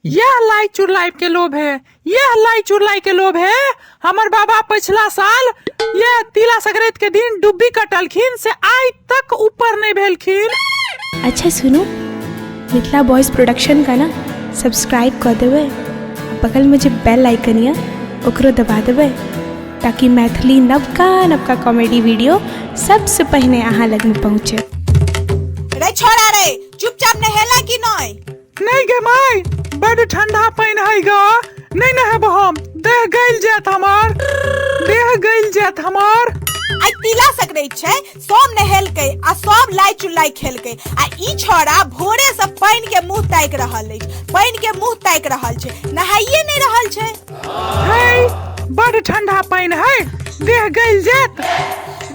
यह लाई चुरलाई के लोभ है, यह लाई चुरलाई के लोभ है। हमर बाबा पिछला साल यह तिला संक्रांति के दिन डुब्बी कटलखिन से आइ तक ऊपर नहीं भेलखिन। अच्छा सुनू, मिथिला बॉयज प्रोडक्शन का ना सब्सक्राइब कऽ देबै आ बगलमे जे बेल आइकन यऽ ओकरो दबा देबै ताकि मैथिली नवका नवका कॉमेडी वीडियो सबसँ पहिने अहाँ लगमे पहुँचे। रे छोड़ा रे, चुपचाप नहेला कि नहीं? नहीं गे माय, बड ठंडा पानि है ग, नहीं नहेब हम, देह गलि जायत हमर, देह गलि जायत हमर। आइ तिला सकरैत छै, सब नहेलकै आ सब लाई चुल्लाई खेलकै आ ई छौड़ा भोरे से पानि के मुंह ताकि रहल अछि, पानि के मुंह ताकि रहल छै, नहाइए नहि रहल छै। है बड ठंडा पानि है, देह गलि जायत।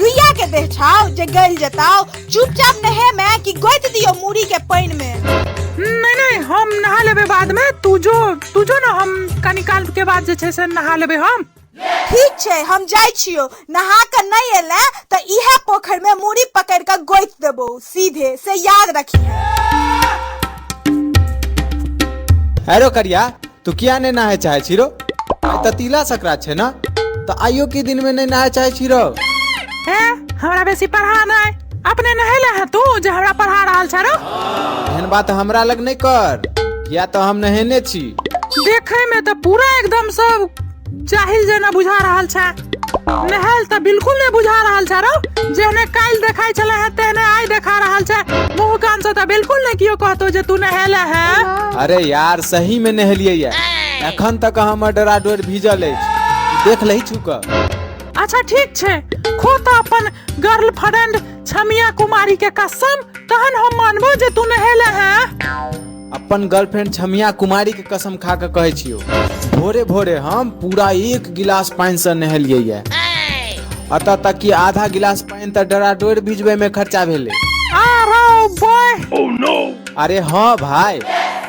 रुइया के देह छाओ जे गलि जेताओ, चुपचाप नहे में कि गोति दियो मूड़ी के पानि में। नहीं नहीं, हम नहा लेबे बाद में, तू जो ना, हम कनी काल के बाद जे छै से नहा लेबे हम। ठीक छै, हम जाइ छियो, नहा के नहीं एले त इहे पोखरि में मूड़ी पकड़ के गोति देबो सीधे, से याद रखिहे। अरे करिया, तू किया नहीं नहाय चाहे छी रो? आइ त तिला संक्रांति छै ना, त आइयो के दिन में नहीं नहाय चाहे छी रो? ए, हमरा बेसी पढ़ा नहीं, अपने नहेला है तू जे हमरा पढ़ा रहल छ रो? एहन बात हमरा लग नहीं कर, किया तो हम नहेने छी। देखे में त पूरा एकदम सब जाहिल जेना बुझा रहल छ, नहेल त बिल्कुल नहीं बुझा रहल छ रो, जेहने काल्हि देखाइ छले है तेहने आइ देखा रहल छ, मुंह कान से त बिल्कुल नहीं कियो कहतो जे तू नहेले है। अरे यार सही में नहेलिए या, एखन तक हमर डरा डोर भीजल अछि, देख लही छुक। अच्छा ठीक छै, खो त अपन गर्लफ्रेंड छमिया कुमारी के कसम, तहन हम मानबो जे तू नहेले है। अपन गर्लफ्रेंड छमिया कुमारी के कसम खा के कहै छियो, भोरे भोरे हम पूरा 1 गिलास पानि से नहेलिए या, अतः तक कि आधा गिलास पानि त डरा डोर भिजबै में खर्चा भेलै। अरे बॉय। अरे हाँ भाई,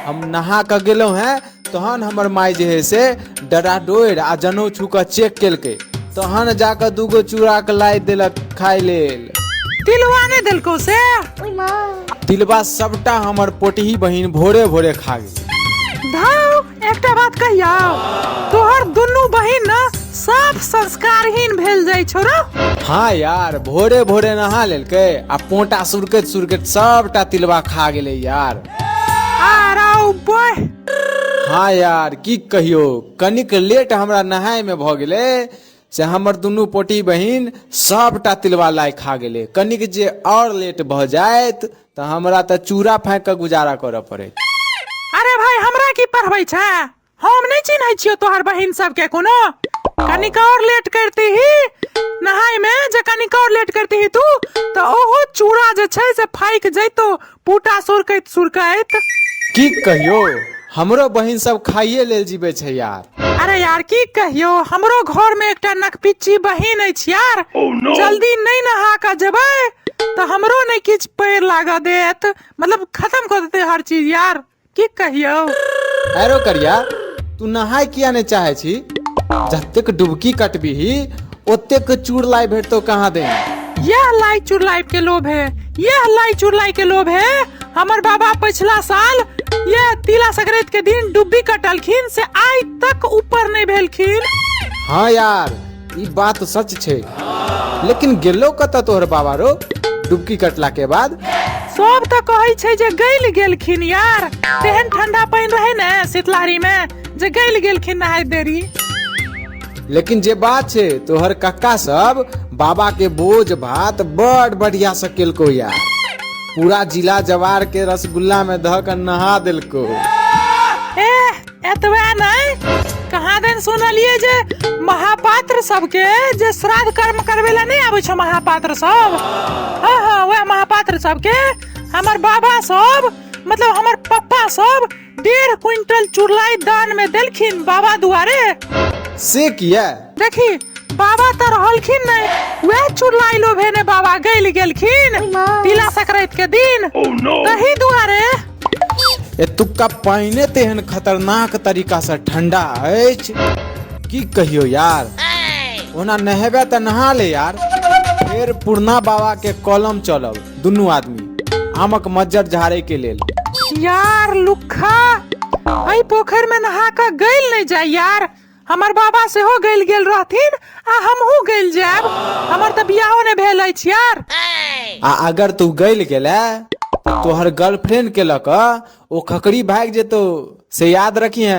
हम नहा के गेलहुँ हैं तहन हमर माय जे है से डरा डोर आ जनौ छू के चेक केलकै, तहन जाके 2 चूड़ा के लाई देलक खाय लेल। तिलवा नहीं देलको से? तिलवा सबटा हमर पोटही बहिन भोरे भोरे खा गेल। धाउ, एकटा बात कहियौ, तोहर दुनू बहिन ना साफ संस्कारहीन भेल जाइ छौ रो। हाँ यार, भोरे भोरे नहा लेलकै आ पोटा सुरकैत सुरकैत सबटा तिलवा खा गेलै यार। आराउ बॉय। हाँ यार की कहियो, कनिक लेट हमरा नहाय में भ गेलै से हमर दुनू पोटी बहिन सबटा तिलवा लाइ खा गेलै। कनिक जे और लेट भ जायत त हमरा त चूड़ा फाँकि के गुजारा करऽ पड़ैत। अरे भाई हमरा की पढ़बै छै, हम नहीं चिन्है छियौ तोहर बहिन सबके कोनो। कनिक और लेट करती ही नहाय में, जे कनिक और लेट करती ही तू त ओहो चूड़ा जे छै से फाकि जैतो पूटा सुरकैत सुरकैत। की कहियो, हमरो बहिन सब खाइए लेल जीवे छै यार। अरे यार की कहियो, हमरो घर में एकटा नकपिच्ची बहिन अछि यार। जल्दी नहीं नहा के जेबै त हमरो नहीं किछ पैर लागऽ देत, मतलब खत्म कऽ देतै हर चीज यार, की कहियो। अरे करिया, तू नहाय किया नहीं चाहे छी? जतेक डुबकी कटबिही ओतेक चूड़ लाई भेटतो कहाँ दे। यह लाई चुरलाई के लोभ है, यह लाई चुरलाई के लोभ है। हमर बाबा पिछला साल यह तिला संक्रांति के दिन डुब्बी कटलखिन से आइ तक ऊपर नहीं भेलखिन। हाँ यार ई बात सच छै, लेकिन गेलो कतऽ तोहर बाबा रो डुबकी कटला के बाद? सब तऽ कहै छै जे गलि गेलखिन यार, तेहन ठंडा पानि रहे ने शीतलहरी में जे गलि गेलखिन नहाय देरी। लेकिन जे बात छै तोहर कक्का सब बाबा के बोझ भात बड़ बढ़िया से केलको यार, पूरा जिला जवार के रसगुल्ला में धऽ के नहा देलको। ए एतबे नहीं, कहाँ दिन सुनलिए जे महापात्र सबके जे श्राद्ध कर्म करबे ला नहीं आबै छौ महापात्र सब, हाँ हाँ वएह महापात्र सबके हमर बाबा सब, मतलब हमर पप्पा सब 1.5 क्विंटल चुरलाई दान में देलखिन बाबा दुआरे। से किया? देखी बाबा तऽ रहलखिन नहीं, वएह चुरलाई लोभे ने बाबा गलि गेलखिन तिला संक्रांति के दिन। तही दुआरे। एतुक्का पानिए तेहन खतरनाक तरीका से ठंडा अछि की कहियो यार। ओना नहेबे तऽ नहा ले यार, फेर पुरना बाबा के कलम चलब दुनू आदमी आमक मज्जर झाड़े के लेल। यार लुखा, एहि पोखरि में नहा कऽ गइल नहि जाय यार। हमर बाबा सेहो गइल गेल रहथिन आ हमहूँ गइल जायब। हमर तऽ बियाहो नहि भेल अछि यार। आ अगर तू गइल गेले तऽ तोहर गर्लफ्रेंड के लऽ कऽ ओ खकड़ी भागि जेतौ, से याद रखिहे।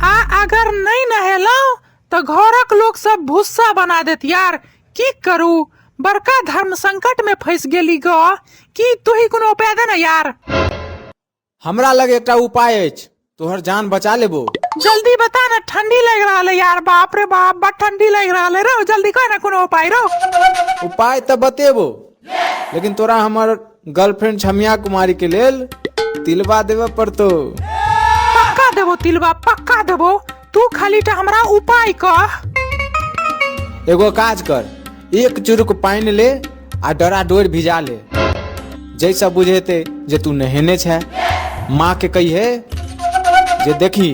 आ अगर नहि नहेलहुँ तऽ घरक लोक सब भुस्सा बना देत यार। की करू, बड़का धर्म संकट में फंसि गेली ग। की तूही कोनो उपाय दे ना यार। हमरा लग एकटा उपाय अछि, तोहर जान बचा लेबो। जल्दी बता ना, ठंडी लग रहा है यार। बाप रे बाप, बड़ ठंडी लग रहा है रो। जल्दी कह ना कोनो उपाय रो। उपाय तऽ बतेबो, लेकिन तोरा हमर गर्लफ्रेंड छमिया कुमारी के लेल तिलबा देबे पड़तो। पक्का देबो तिलबा, पक्का देबो। तू खाली टा हमरा उपाय कह। एगो काज कर, एक चुरुक पानि ले आ डरा डोर भिजा ले, जैसा बुझेते जे तू नहेने छे। माँ के कहिए जे देखी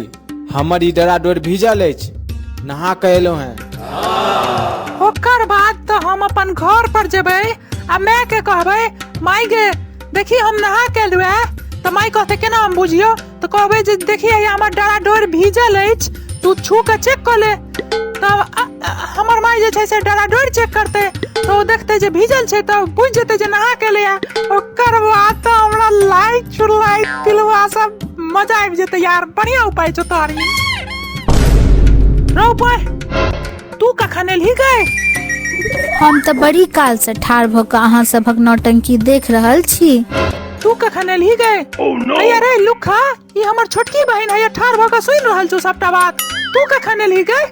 हमर ई डरा डोर भिजल अछि, नहा के एलहुँ हैं। ओकर बाद तऽ हम अपन घर पर जेबै आ माय के कहबै, माय गे देखी हम नहा के एलहुँ हैं। तऽ माय कहते केना हम बुझियौ? तऽ कहबै जे देखी हैया हमर डरा डोर भीजल अछि, तू छू के चेक कऽ ले। तब हमर माय जे छै से डरा डोर चेक करतै तऽ ओ देखतै जे भीजल छै, तऽ बुझि जेतै जे नहा के एलैया। ओकर बाद तऽ हमरा लाइ चुलाई तिलवा सब मजा आबि जेतै यार। बढ़िया उपाय छौ तोहर ई। रौ उपाय, तू कखन एलही गै? हम तऽ बड़ी काल से ठाढ़ भऽ कऽ अहाँ सभक नौटंकी देख रहल छी। तू कखन एलही गै? हैया रे लुखा, ई हमर छोटकी बहिन हैया ठाढ़ भऽ कऽ सुनि रहल छौ सबटा बात। तू कखन एलही गै?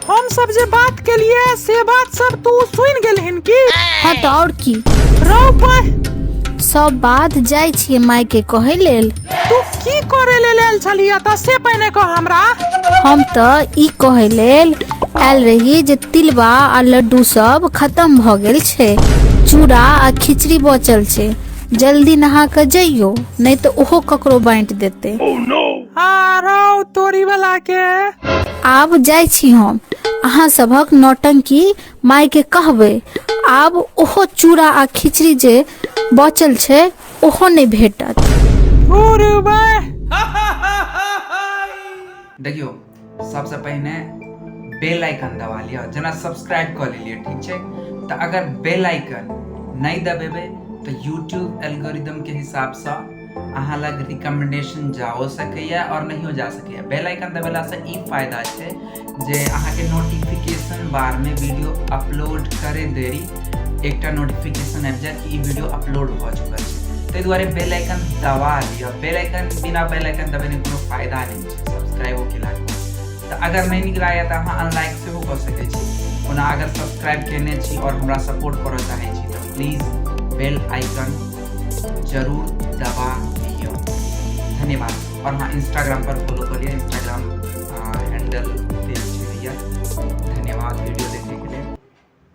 हम सब जे बात केलिए से बात सब तू सुनि गेलहिन की? हाँ तऽ और की। रौ पाय, सब बात जाइ छियै माय के कहै लेल। तू की करे लेल आयल छलियै तऽ से पहिने कह हमरा। हम तऽ ई कहै लेल आयल रही जे तिलबा आ लड्डू सब खत्म भऽ गेल छै, चूड़ा आ खिचड़ी बचल छै, जल्दी नहा कऽ जइयो, नहि तऽ ओहो ककरो बाँटि देतै। आ रौ तोरी वाला के। आब जाइ छी हम, अहाँ सभक नौटंकी माय के कहबै, आब ओहो चूड़ा आ खिचड़ी जे बचल छै ओहो नहि भेटत। देखियौ, सबसँ पहिने बेल आइकन दबा लिअ। जेना सब्सक्राइब कऽ लेलियै, ठीक छै, तऽ अगर बेल आइकन नहि दबेबै तऽ यूट्यूब एल्गोरिदमके हिसाबसँ अहाँ लग रिकमेंडेशन जाओ सकैए आओर नहियो जा सकैए। बेल आइकन दबेलासँ ई फायदा छै जे अहाँके नोटिफिकेशन बारमे वीडियो अपलोड करे देरी एकटा नोटिफिकेशन आबि जायत कि ई वीडियो अपलोड भऽ चुकल छै। ताहि दुआरे बेल आइकन दबा लिअ। बेल आइकन बिना बेल आइकन दबेने कोनो फायदा नहि छै सब्सक्राइबो केलाके बाद। तऽ अगर नहि नीक लागैए तऽ अहाँ अनलाइक सेहो कऽ सकै छी। ओना अगर सब्सक्राइब केने छी आओर हमरा सपोर्ट करऽ चाहै छी तऽ प्लीज बेल आइकन जरूर दबा लिअ। धन्यवाद। और हाँ, इंस्टाग्राम पर फॉलो कर